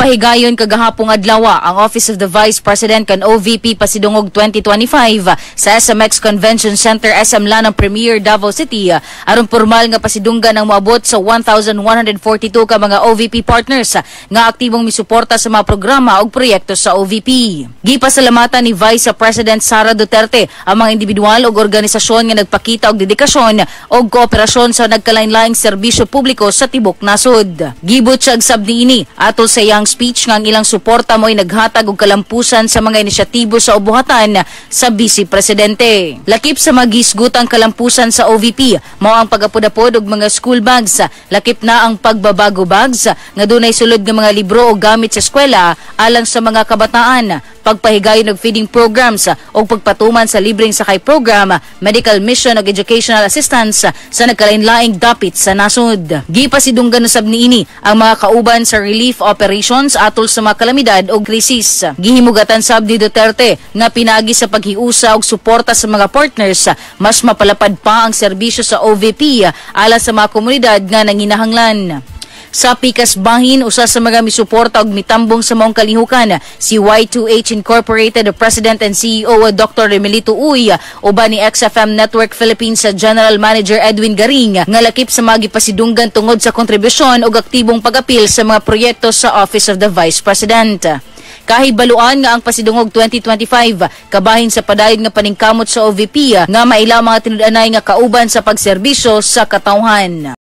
Gipahigayon kagahapong adlaw ang Office of the Vice President kan OVP Pasidungog 2025 sa SMX Convention Center, SM Lanang Premier, Davao City, aron pormal nga pasidunggan ang moabot sa 1,142 ka mga OVP partners nga aktibong misuporta sa mga programa ug proyekto sa OVP. Gipasalamatan ni Vice President Sara Duterte ang mga individual ug organisasyon nga nagpakita og dedikasyon ug kooperasyon sa nagkalain-laing serbisyo publiko sa tibok nasod. Gibutsyag sab niini atol sa iyang speech nga ang ilang suporta mo'y naghatag og kalampusan sa mga inisyatibo sa buhatan sa Vice Presidente. Lakip sa magisgutang kalampusan sa OVP mao ang pagapod-apod og mga school bags, lakip na ang pagbabago bags nga dunay sulod nga mga libro o gamit sa eskwela alang sa mga kabataan, pagpahigayon og feeding programs o pagpatuman sa libreng sakay program, medical mission ug educational assistance sa nagkalain-laing dapit sa nasod. Gipasidunggan usab niini ang mga kauban sa relief operations atol sa mga kalamidad o krisis. Gihimugatan sab ni Duterte nga pinaagi sa paghiusa og suporta sa mga partners, mas mapalapad pa ang serbisyo sa OVP alang sa mga komunidad nga nanginahanglan. Sa pikas bahin, usa sa mga misuporta og mitambong sa maong kalihukan, si Y2H Incorporated President and CEO Dr. Remelito Uy, uban ni XFM Network Philippines sa General Manager Edwin Garing, nga lakip sa mga gipasidunggan tungod sa kontribusyon ug aktibong pag-apil sa mga proyekto sa Office of the Vice President. Kahibaluan nga ang Pasidungog 2025 kabahin sa padayon nga paningkamot sa OVP nga maila mga tinud-anay nga kauban sa pagserbisyo sa katawhan.